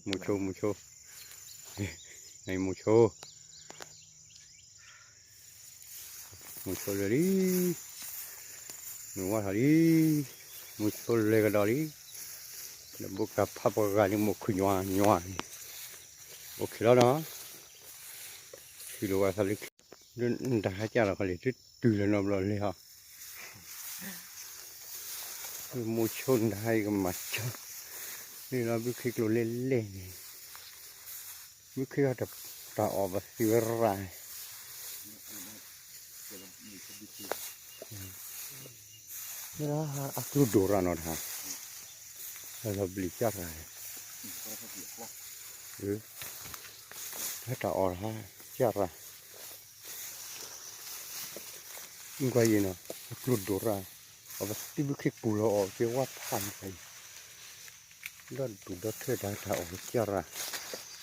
မိၤဆိ မိၤဆိ, မိၤဆိ, မိၤဆိလၢာ်လံ, မုၢ်ဝါထီၣ်လံ, မိၤဆိလဲၤကဒီးလံ, ဒီးဘိကၤဖးပှၤဂၤန့ၣ် မိၢ်ခုၣ်ညွၤညွၤန့ၣ်, အိၣ်ခံလီၤနီၤ, ထံၣ်လိာ်ဝဲသးလၢခံ, ဒ်နတၢ်ဟါကၢ်လီၤခီလံ တုၤတုၤလၢနီတဘျီလဲၤဟီ, မိၤဆိနတၢ်ဟါအံၤကမၤစၢၤ, လၢလီၤဘုခ့ကျိၤလဲၣ်လဲၣ်န့ၣ်, ဘုခ့တၢ်အီၣ်ပသံဝဲရၣ် မ့ၢ်ဒၣ်အကျိဒိၣ်ရၣ်နီၤတဟါ, လီၤဘျံးကၢ်ရၣ်, ဟဲတၢ်အီၣ်တဟါ, ကၢ်ရၣ်, ကွၢ်ယံၤနီၤ, အကျိဒိၣ်ရၣ်, အပသံဘုခ့ပူၤလီၤအီၣ်က့ၤဝၣ်ဖးန့ၣ်, ဒီဒူၣ်ဒီထၢတၢ်တၢ်အီၣ်ကၢ်ရၣ် တၢ်ဝဲ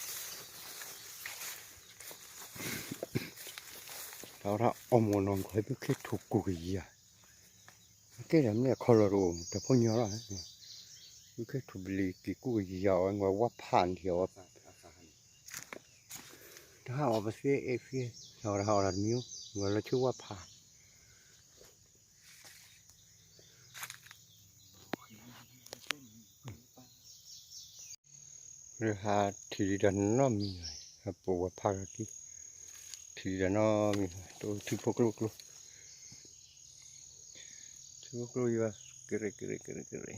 ဒၣ်အီၣ်မ့ၢ်နီၢ်ကီၢ် ဘုခ့ထူၣ်ကူၣ်ကယၤ, ကဲဒၣ်မ့ၢ်အခီလီၤတအိၣ် တၢ်ဖိညီလီၤ, ဘုခ့ထူၣ်ဘျံးက့ၤကူၣ်ကယၤအီၤ ဝဲဝၣ်ဖးန့ၣ်အီၤ, တဟါအီၣ်ပသ့အဲၣ်သ့, တၢ်ဝဲဒၣ်အီၣ်တၢ်တမံၤ, ဝဲလီၤဆူဝၣ်ဖး လၢဟးထံၣ်ဒံးတၢ်နီတမံၤ, ဟးပိာ်ဝဲဖးကက့ၤ, ထံၣ်ဒံးတၢ်နီတမံၤ, တအိၣ်ထံဖိကျိကျိ, ထံဖိကျိယွၤ, ကရ့ကရ့ကရ့ကရ့,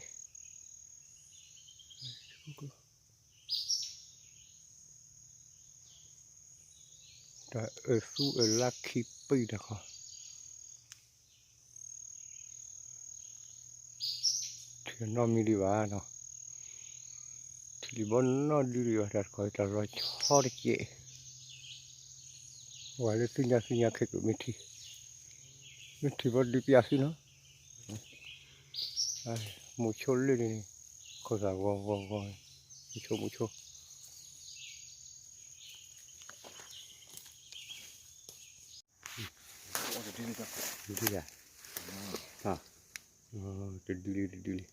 တၢ်အၢသူအၢလါခံပံတၢ်ခီ ထံၣ်နီတမံၤဒံးဘၣ်နီၤ, ထံၣ်လံဘီနီၢ်ဒုဒံးဘၣ် တၢ်တခီတၢ်လီၤဆီတကဲး, ဝဲလၢသုညါသုညါခဲကိာ်မ့ၢ်ထံၣ်, မ့ၢ်ထံၣ်ဘီဒုပျးသုနီၤ, မိၤဆိလၢန့ၣ်, ခိၣ်သၣ်ဂီၤဂီၤဂီၤ, မိၤဆိမိၤဆိ ဒုယၤ, တဒုလံတဒုလံ,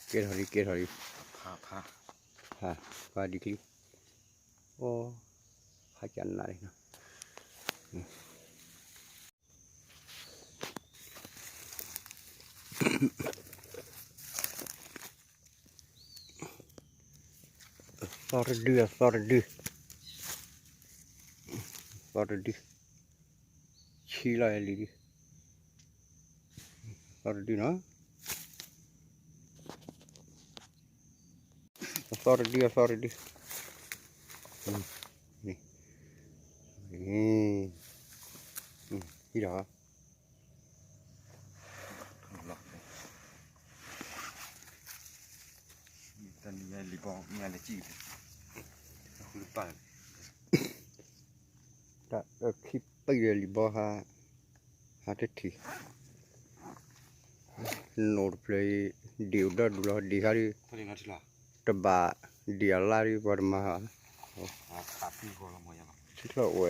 ကဲထီၣ်လံကဲထီၣ်လံ, ဖးဒံးချံ, အိ, ဖးကနးလံနီၤ အသီတဒု အသီတဒု, အသီတဒု, ဆံလီၤလံဒု, အသီတဒုနီၤ, အသီတဒု အသီတဒု, ဟံးဒီး တၢ်အၢခံပံဒီးလံာ်ဘီဟါ, ဟါတထံၣ်, နိၣ်တဖျၢၣ်အံၤ ဒ့ၣ်အိၣ်ဒီဒူၣ်လီၤ ဒ့ၣ်ဟါဒုး, တဘၣ်ဒ့ၣ်အလါဒုး ပှၤတမၤဘၣ်, ထံချီၣ်အိၣ်ဝဲ,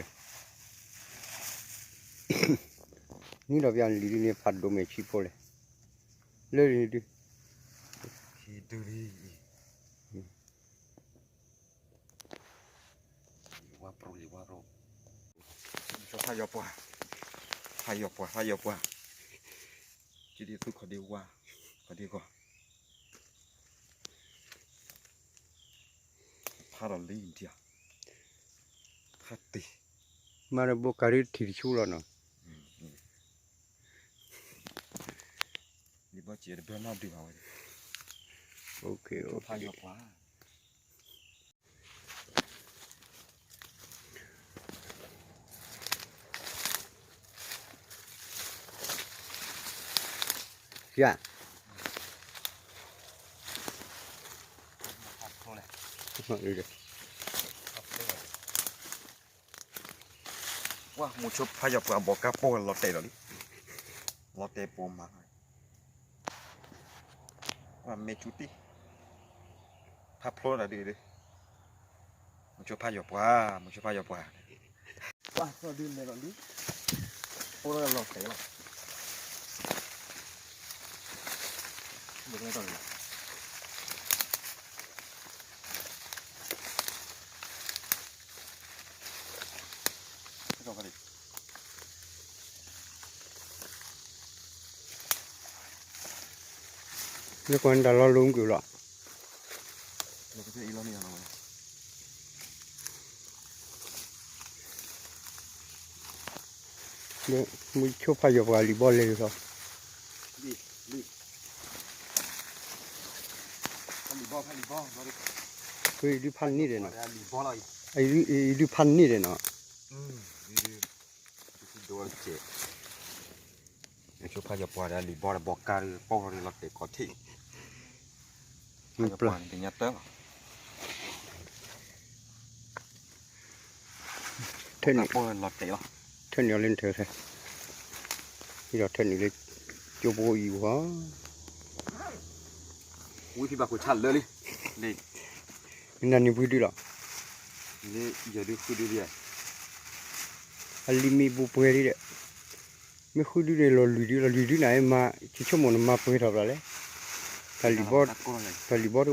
နံၣ်ဒီးပျၢ်လံၤဒုးန့ၣ် ဖးဒိၣ်မဲာ်ဆံးဖိလဲၣ်, လၢန့ၣ်ဒုး ဝါပရိ, ဝါပရိ, ဖးယီၤပှၤ, ဖးယီၤပှၤ, ဖးယီၤပှၤ, ကဒ်သူခီဒ်ဝါ, ခီဒ်ဂီၤ, ဖးဒီးလံဒံး, ဖးတ့ၢ်, မၤဒီးဘိကၤဒုးထံၣ်တဆူလီၤနီၤ, လံာ်ဘီစဲးတဘၢနီၢ်ဒုးဘၣ်ဝဲ, ဖးယီၤပှၤ ယၤ, ဝါ မိၤဆိဖးယီၤပှၤဘီကါပိာ်လီၤတဲာ်လီၤလံ, လီၤတဲာ်ပိာ်မး, ဝါ မ့ၢ်ဆူတံၢ်, ဖးဖျိတၢ်ဒုးဒုး, မိၤဆိဖးယီၤပှၤ, မိၤဆိဖးယီၤပှၤ, ဝါသီၣ်ဒုးလဲၤလီၤလံ, အိၣ်လီၤတဲာ်လီၤ, ဘၣ်လဲၤတီၢ်လံ, လၢကွၢ်နတၢ်လီၤလိၤမုၢ်ကလီၤ, မုၢ်ဆိဖးယီၤပှၤလံာ်ဘီလဲၤလီၤ, ဖဲဒုးဖးန့ၢ်ဒဲးနီၤ, ဆိဖးယီၤပှၤဒီးလံာ်ဘီဒီးဘီကါဒီး ပိၢ်ထီၣ်ဒီးလီၤတဲာ်ခီၣ်ထံး, ထၢနုာ်လၢနထၢ, ဒီးထၢနုာ်လၢ ကၠိဖိအံၤဝဲ, ဝံဖံဘၣ်ခိၣ်ဆါလၢလံ, နနံၤဖုဒုလီၤ, အလံာ်မ့ၢ်ဘူးပှဲၤလံဒီး, မ့ၢ်ဃုဒုန့ၣ်လီၤလွံၢ်ဒုလီၤ, လွံၢ်ဒုန့ၣ်မၤ ယဆိကမိၣ်န့ၣ်မၤပှဲၤထီၣ်ဘၣ်လဲၣ်, တၢ်လံာ်ဘီတအိၣ်ဝဲ,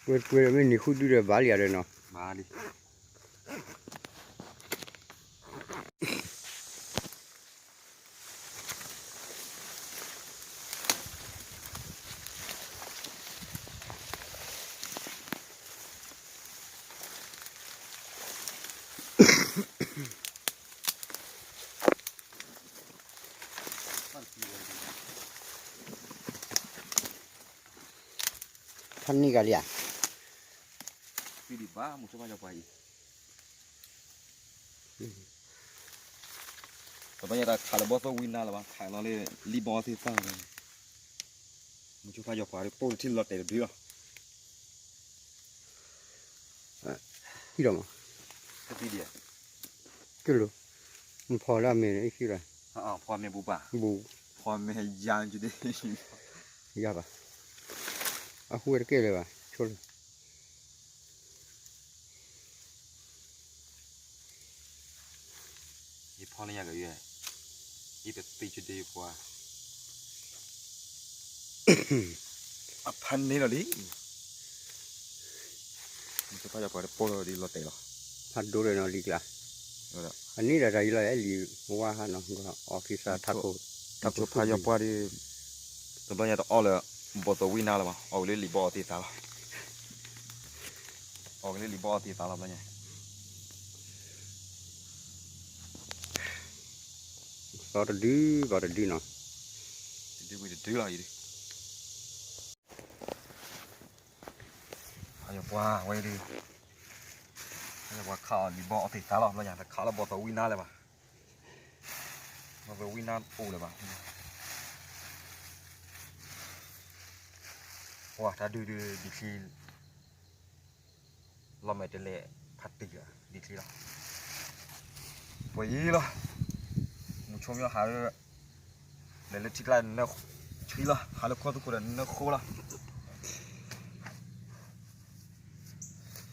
ဝဲပှဲၤဒီးမ့ၢ်နံၤဃုဒုဒီးဘၣ်လံဧါဒီးနီၤ. ဖးန့ၢ်ဂၤလံဧါ, ဖံဒံးဘၣ် မုၢ်ဆိဖးယီၤပှၤအံၤ, တဘျီညါတၢ်ခးလၢဘီသိၣ်ဝံနါလၢၤဘၣ်, ခးလီၤလၢလံာ်ဘီအီသ့ၣ်သၣ်လီၤ, မုၢ်ဆိဖးယီၤပှၤဒီးပိၢ်တထံၣ်လီၤတဲာ်တဒုလီၤ. ဟံၣ်ဒီးမး, ကဲလိာ်, နဖီလၢအမဲာ်န့ၣ် ဟံၣ်ဒီး, ဖီမဲာ်ဘူးဘၣ်, ဘူး, ဖီမဲာ်ယါ, ယါဘၣ်, အဃိဝဲတကဲလၢၤဘၣ်, ဆိလၢ ယဖီလၢယၤကယဲၢ်, ယတသံကဒ့ယပှၤ, အဖးန့ၢ်လီၤလံ, မုၢ်ဆိဖးယီၤပှၤဒီးပိၢ်ဒီးလီၤတဲာ်လီၤ, ဖးဒိၣ်ဒီးနီၤလံၤကျါ, အန့ၣ်ဒီးတၢ်ယံၤလီၤအဲၣ်လံၤဝါဟါနီၤ, အီၣ်က့ၤသးထးခိၣ်, မုၢ်ဆိဖးယီၤပှၤဒီး, တဘျီညါတအီၣ်လၢ, ဘီသိၣ်ဝံနါလၢၤဘၣ်, အီၣ်က့ၤလၢလံာ်ဘီအီသ့ၣ်သၣ်လီၤ. အီၣ်က့ၤလၢလံာ်ဘီအီသ့ၣ်သၣ်လီၤဘျီညါ, သီတဒုဘၣ်တဒုနီၤ, တဒုဝံၤတဒုလီၤအံၤဒုး, ဖးယီၤပှၤဝဲဒုး, ဖးယီၤပှၤခးအီၣ်လံာ်ဘီအီသ့ၣ်သၣ်လီၤဘျီညါ, တခးလၢဘီသိၣ်ဝံနါလၢၤဘၣ်, ဘီသိၣ်ဝံနါတအိၣ်လၢၤဘၣ်, ပှၤတၢ်ဒုးဒုးဒံးချံ လီၤမဲာ်တလဲၤဖးတံၢ်လီၤ, ဒံးချံလီၤ, ပှဲၤအံၤလီၤ, မုၢ်ဆိမ့ၢ်ဟးလၢ, လဲၤလၢထံကျါနၢဆှံလီၤ, ဟးလၢခီၣ်သူခိၣ်ဒီးနၢဃိလီၤ,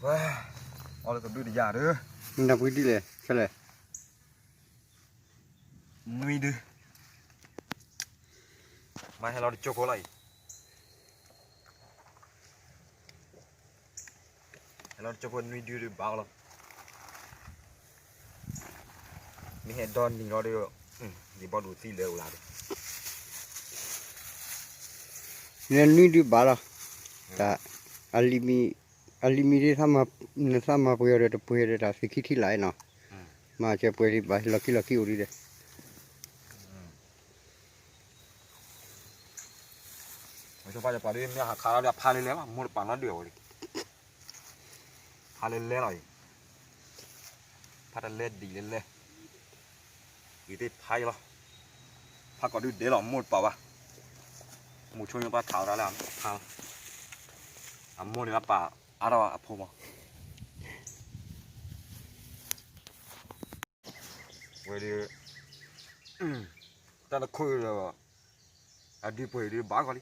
ဝဲ, အီၣ်လၢတဒုတယၤဒီး, နပှ့ၤဒ်လဲၣ်, ခဲလဲၣ် နွံဒု, မ့ၢ်ဟဲလီၤတကၠိဖိလီၤအံၤ, ဟဲလီၤတကၠိဖိနွံဒုဒုဘၣ်လီၤ, မ့ၢ်ဟဲဒီနံၤလီၤဒီး, ယဘီဒုးသံလၢအိၣ်လၢဒီး, နနွံဒုဘၣ်လီၤ, တၢ်, အလံာ်မံၤ, အလံာ်မံၤဒ်, နသးမၤပှဲၤအီၤဒီးတပှဲၤဒီးတၢ်သ့ၣ်ခံထံၣ်လၢ်နီၤ, မၤစၢၤပှဲၤဒံးဘၣ် လီၢ်ခံလီၢ်ခံအိၣ်ဒံးဒီး မုၢ်ဆိဖးယီၤပှၤဒုးမ့ၢ်ဟးခးလီၤဒီးအဖါလဲလဲလီၤ, မိၢ်တပာ်နီတဒုအီၤဝဲ, ဖါလဲလဲလီၤအံၤ, ဖါတလဲဒံးလဲလဲ, အံၤသ့ၣ်ဖါအံၤလီၤ, ဖါကီးဒုးဒဲးလီၤ မိၢ်တပာ်ဘၣ်, မုၢ်ဆိမ့ၢ်ပှၤခးအီၤဒၣ်လၢအဖါလီၤ, အမိၢ်န့ၣ်ပာ်အါထီၣ်အဖိမး ဝဲဒုး, တၢ်တခိၣ်ဒီး, အဒုပှဲၤဒုးဘၣ်ဂီၤလံ,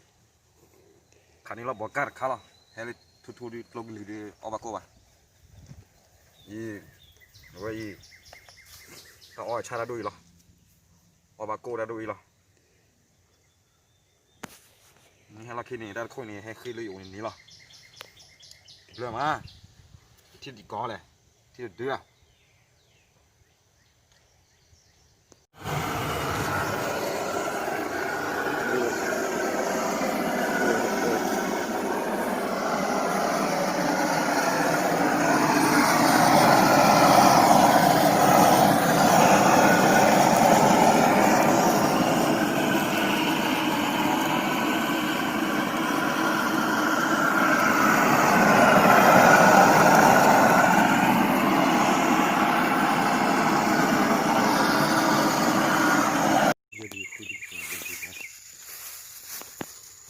ခးန့ၢ်လီၤဘီကါတခါလီၤ, ဟဲလၢထူထူဒုးကျိကလုာ်ဒုးအီၣ်ဘၣ်ကိၣ်ဘၣ်, အံၤ, အဝဲအံၤ, တၢ်အီၣ်ဆၣ်တၢ်ဒိၣ်အံၤလီၤ, အီၣ်ဘၣ်ကိၣ်တၢ်ဒိၣ်အံၤလီၤ, မ့ၢ်ဟဲလီၢ်ခံန့ၣ် တၢ်တခိၣ်န့ၣ် ဟဲဃ့လၢယအိၣ်န့ၣ်န့ၣ်လီၤ, ဘျၢမး, ထံၣ်ဒံးကီးလဲၣ် ထံတဒုဧါ.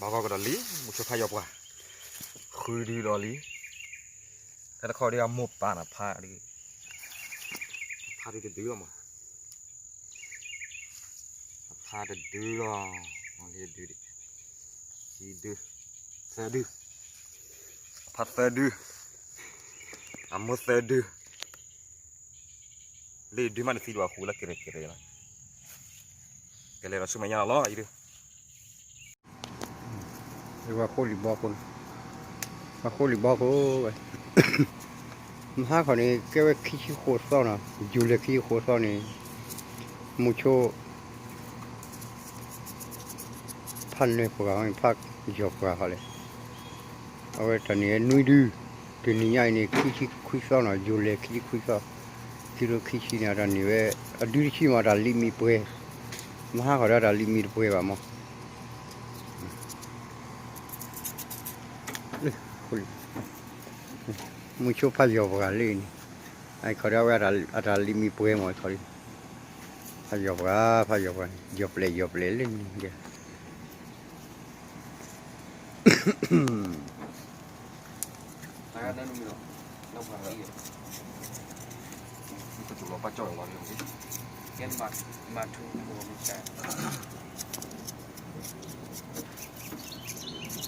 ဘၣ်ဂီၢ်ကဒီးလံ မုဆိဖးယီၤပှၤ, ဃုဒုဒီးလံ, တၢ်တခီဒုအမိၢ်ပၢ်န့ၣ်ဖးဒု, ဖးဒုတဒုလီၤမး, ဖးတဒုလီၤ, လံဒု, ခံဒု, သၢဒု, ဖးသၢဒု, အမိၢ်သၢဒု လံဒုမးတသံဒံးဘၣ်ဃူလၢကရၢကရၢလီၤ, ကလဲၤဒီးဆူမဲာ်ညါလီၤလီၤအံၤဒု, ပှၤဃိလံၤဘီခိၣ်, ပှၤဃိလံၤဘီခိၣ်ဝဲ, မဟါခီန့ၣ် ကဲဝဲခံဆံဃိးသီနီၤ, ယူၤလဲၤခံဆံဃိးသီန့ၣ်, မုဆိ ဖးနၢၤပှၤ ဖးယီၤပှၤဟီလဲၣ်, အဝဲတၢ်န့ၣ်နွံဒု, တနံၤညါအံၤန့ၣ် ခံဆံခွံသီနီၤ, ယူၤလဲၤခံဆံခွံသီ, ခံကထိခံဆံန့ၣ် တၢ်န့ၢ်ဝဲ, အဒုတဆံမး တၢ်လံမံပှဲၤ, မဟါခီဒီးတၢ်လံမံတပှဲၤဘၣ်မး မုဆိဖးယီၤပှၤလၢန့ၣ်, အခီဒီးအဝဲအတၢ်လံမံပှဲၤမး, အခီဒီး, ဖးယီၤပှၤ ဖးယီၤပှၤန့ၣ် ယီၤပျဲၢ်ယီၤပျဲၢ်လၢန့ၣ်,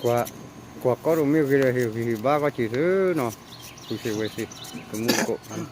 ကွၢ်ကီတမ့ၢ်ဂ့ၤဒီး ဟ့ၣ်ဂံၢ်ဟ့ၣ်ဘါကီစ့ၢ်သုနီၤ, ဃုစ့ၢ်ဝဲစ့ၢ်, တမူတကိး